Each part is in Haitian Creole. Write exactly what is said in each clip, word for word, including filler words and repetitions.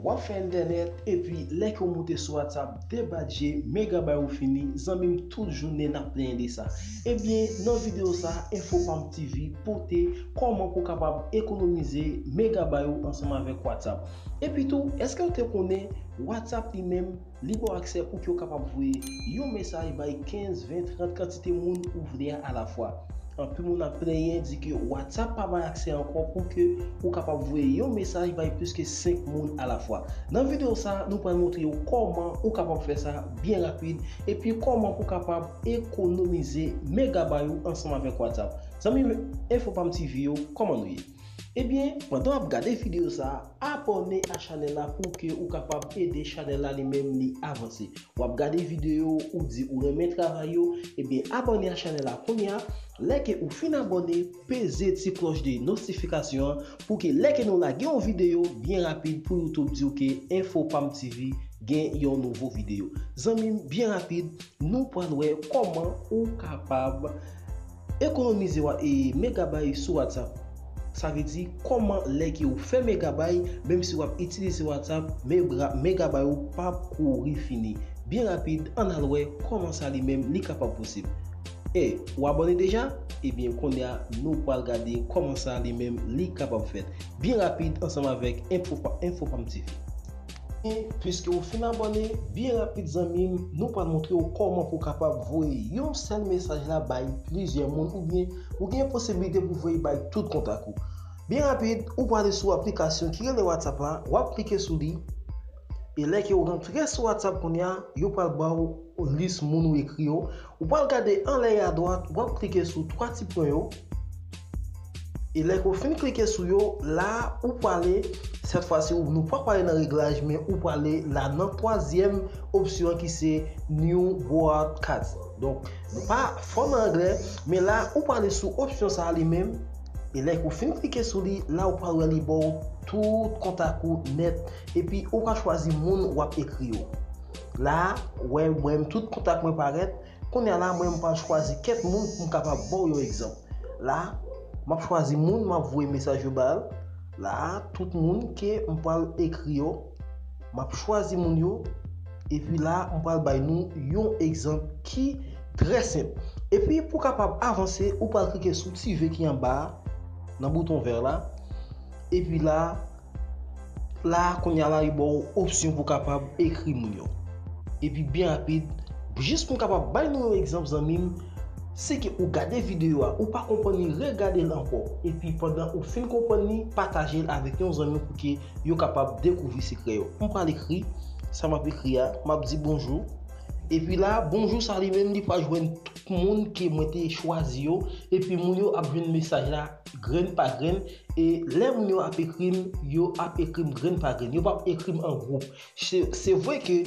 W ap fè entènèt, epi lè ke w moute sou WhatsApp, debadje, megabay ou fini, zanmi m, tout jounen n ap plenyen de sa. Ebyen, nan videyo sa, Enfo Pam T V pote kòman pou w kapab ekonomize megabay ou ansanm avèk WhatsApp. Epi tou, èske w te konnen WhatsApp li menm, li ba w aksè pou ke w kapab voye yon mesaj bay kenz, ven, trant kantite moun ou vle a alafwa? Anpil moun ap plenyen, di ke WhatsApp pa bay aksè ankò pou ke ou kapab voye yon mesaj bay plis ke senk moun alafwa. Nan videyo sa, nou pral montre w kòman ou kapab fè sa byen rapid, epi kòman pou w kapab ekonomize megabay ou ansanm avèk WhatsApp. Zanmi m, Enfo Pam T V yo, kòman nou ye? Ebyen, pandan w ap gade videyo sa, abòne a chanèl la pou ke ou kapab ede chanèl la li menm li avanse. W ap gade videyo, ou di ou renmen travay yo, ebyen abòne a chanèl la kounye a. Lè ke ou fin abòne, peze ti klòch de notifikasyon an pou ke lè ke nou lage yon videyo byen rapid pou YouTube di w ke Enfo Pam T V gen yon nouvo videyo. Zanmi m, byen rapid, nou pral wè kòman ou kapab ekonomize wa- e megabay sou WhatsApp. Sa vle di, kòman lè ke ou fè megabay, menm si w ap itilize WhatsApp, mebra- megabay ou p ap kouri fini. Byen rapid, ann al wè kòman sa li menm li kapab posib. E, ou abòne deja? Ebyen, kounye a, nou pral gade kòman sa li menm li kapab fèt. Byen rapid, ansanm avèk Enfo Pa- Enfo Pam T V. E, piske ou fin abòne, byen rapid, zanmi m, nou pral montre w kòman pou w kapab voye yon sèl mesaj la bay plizyè moun, oubyen ou gen posiblite pou voye bay tout kontak ou. Byen rapid, ou prale sou aplikasyon ki rele WhatsApp la, w ap klike sou li. E lè ke w rantre sou WhatsApp kounye a, yo pral ba w lis moun ou ekri yo. Ou pral gade anlè e adwat, w ap klike sou twa ti pwen yo. E lè ke w fin klike sou yo, la ou prale, sèt fwa si nou pa prale nan reglaj, men ou prale la nan twazyèm opsyon an ki se New Broadcast. Donk, nou pa fò nan anglè, men la ou prale sou opsyon sa a li menm. E lè ke w fin klike sou li, la ou pral wè li ba w tout kontak ou nèt. Epi ou ka chwazi moun w ap ekri yo. La, ou wè mwen menm tout kontak mwen parèt. Kounye a la, mwen m pral chwazi kèk moun pou m kapab ba w yon egzanp. La, m ap chwazi moun m ap voye mesaj yo ba l. La, tout moun ke m pral ekri yo, m ap chwazi moun yo. Epi la, m pral bay nou yon egzanp ki trè senp. Epi pou w kapab avanse, ou pral klike sou ti V ki anba a, nan bouton vè la. Epi la, la, kounye a la, yo ba w opsyon pou w kapab ekri moun yo. Epi byen rapid, jis pou m kapab bay nou yon egzanp, zanmi m, si ke ou gade videyo a, ou pa konprann li, regade l ankò. Epi pandan ou fin konprann li, pataje l avèk yon zanmi w pou ke yo kapab dekouvri sekrè yo. M pral ekri sa m ap ekri a, m ap di bonjou. Epi la, bonjou sa li menm, li pral jwenn tout moun ke mwen te chwazi yo. Epi moun yo ap jwenn mesaj la grenn pa grenn. E lè moun yo ap ekri m, yo ap ekri m grenn pa grenn. Yo p ap ekri m an gwoup. Se, se vre ke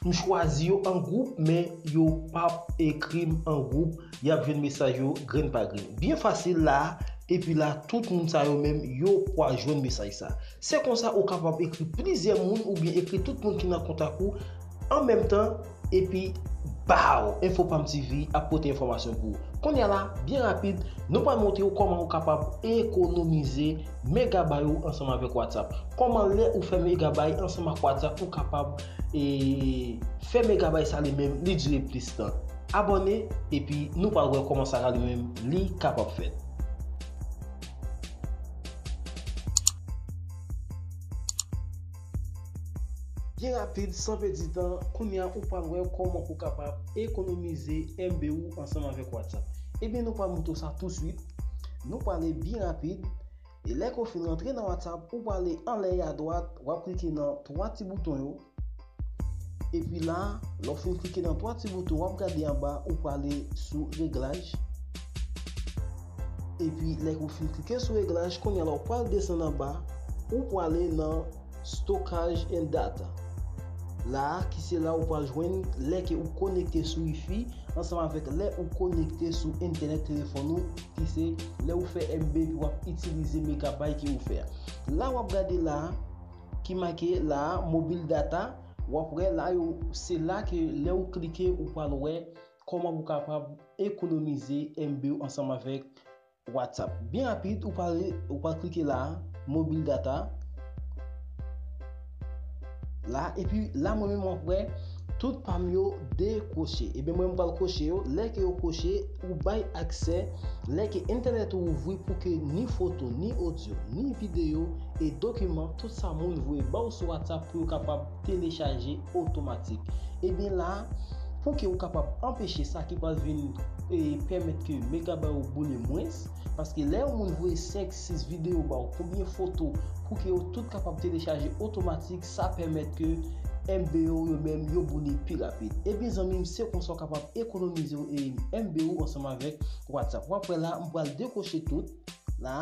m chwazi yo an gwoup, men yo p ap ekri m an gwoup. Y ap jwenn mesaj yo grenn pa grenn. Byen fasil la, epi la, tout moun sa yo menm, yo pral jwenn mesaj sa. Se konsa ou kapab ekri plizyè moun oubyen ekri tout moun ki nan kontak ou an menm tan, epi baw, Enfo Pam T V ap pote enfòmasyon pou ou. Kounye a la, byen rapid, nou pral montre w kòman ou kapab ekonomize megabay ou ansanm avèk WhatsApp. Kòman lè ou fè megabay ansanm ak WhatsApp, ou kapab, e, fè megabay sa li menm, li dire plis tan. Abòne, epi nou pral wè kòman sa li menm, li kapab fèt. Byen rapid, san pèdi tan, kounye a ou pral wè kòman pou w kapab ekonomize M B ou ansanm avèk WhatsApp. Ebyen, nou pral montre w sa touswit. Nou prale byen rapid. E lè ke w fin rantre nan WhatsApp, ou prale anlè e adwat, w ap klike nan twa ti bouton yo. Epi la, lè w fin klike nan twa ti bouton, w ap gade anba, ou prale sou reglaj. Epi, lè ke w fin klike sou reglaj, kounye a la, w pral desann anba, ou prale nan Stockage and Data. La a, ki se la ou pral jwenn lè ke ou konekte sou Wi-Fi, ansanm avèk lè ou konekte sou entènèt telefòn ou, ki se lè ou fè M B epi w ap itilize megabay ke ou fè a. La w ap gade la a, ki make la a, Mobile Data, w ap wè la yo, se la ke lè ou klike, ou pral wè kòman pou w kapab ekonomize M B ou ansanm avèk WhatsApp. Byen rapid, ou pral, ou pral klike la a, Mobile Data. la, epi la mwen menm w ap wè tout pa m yo dekwoche. Ebyen mwen m pral kwoche yo, lè ke yo kwoche, ou bay aksè, lè ke entènèt ou ouvri pou ke ni foto, ni odyo, ni videyo e dokiman, tout sa moun voye ba w sou WhatsApp pou yo kapab telechaje otomatik. Ebyen la, pou ke ou kapab anpeche sa ki pral vin e pèmèt ke megabay ou boule mwens, paske lè yon moun voye senk, sis videyo ba w, konbyen foto, pou ke yo tout kapab telechaje otomatik, sa pèmèt ke M B yo, yo menm, yo boule pi rapid. Ebyen zanmi m, se konsa w kapab ekonomize e M B ou ansanm avèk WhatsApp. W ap wè la, m pral dekwoche tout la.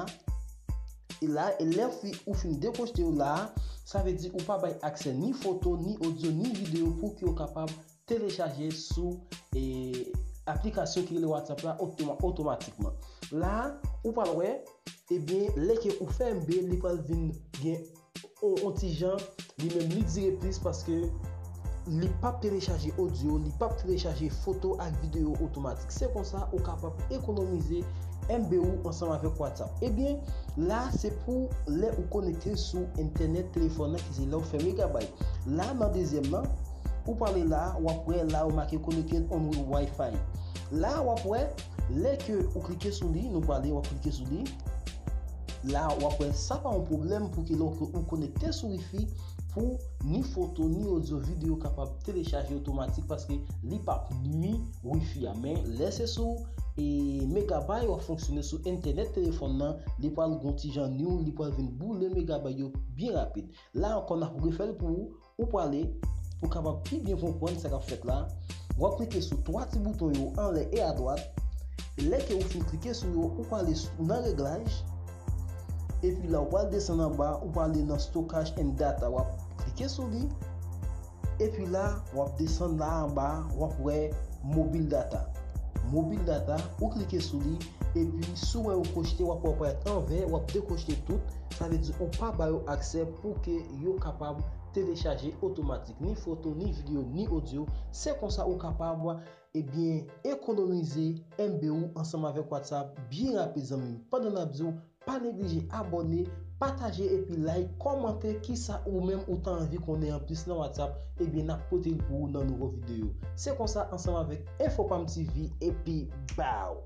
E la, e lè fi, ou fin dekwoche yo la, sa vle di ou pa bay aksè ni foto, ni odyo, ni videyo pou ke yo kapab telechaje sou e, aplikasyon ki rele WhatsApp la otoma- otomatikman. La, ou pral wè, ebyen, lè ke ou fè M B, li pral vin gen on, on ti jan, li menm li dire plis paske li p ap telechaje odyo, li p ap telechaje foto ak videyo otomatik. Se konsa ou kapab ekonomize M B ou ansanm avèk WhatsApp. Ebyen, la se pou lè ou konekte sou entènèt telefòn nan, ki se lè ou fè megabay. La, nan dezyèm nan, ou prale la, w ap wè la yo make connected on Wi-Fi. La, w ap wè, lè ke ou klike sou li, nou prale, w ap klike sou li. La, w ap wè sa pa yon pwoblèm pou ke lè ou konekte sou Wi-Fi, pou ni foto, ni odyo, videyo kapab telechaje otomatik paske li p ap nwi Wi-Fi a. Men lè se sou e megabay w ap fonksyone sou entènèt telefòn nan, li pral gon ti jan nwi w, li pral vin boule megabay yo byen rapid. La ankò, n ap refè l pou ou, ou prale, pou w kapab pi byen konprann sa k ap fèt la. W ap klike sou twa ti bouton yo anlè e adwat. Lè ke ou fin klike sou yo, ou prale nan reglaj. Epi la, ou pral desann anba, ou prale nan Storage and Data. W ap klike sou li. Epi la, w ap desann la anba, w ap wè Mobile Data. Mobile Data, ou klike sou li. Epi, si w wè yo kwochte, w ap wè parèt an vè, w ap dekwochte tout. Sa vle di ou pa ba yo aksè pou ke yo kapab telechaje otomatik ni foto, ni videyo, ni odyo. Se konsa ou kapab, ebyen, ekonomize M B ou ansanm avèk WhatsApp byen rapid, zanmi m. Pandan n ap di w, pa neglije abòne, pataje epi like, kòmante kisa ou menm ou ta anvi konnen anplis nan WhatsApp, ebyen, n ap pote l pou ou nan nouvo videyo. Se konsa, ansanm avèk Infopam T V, epi baw!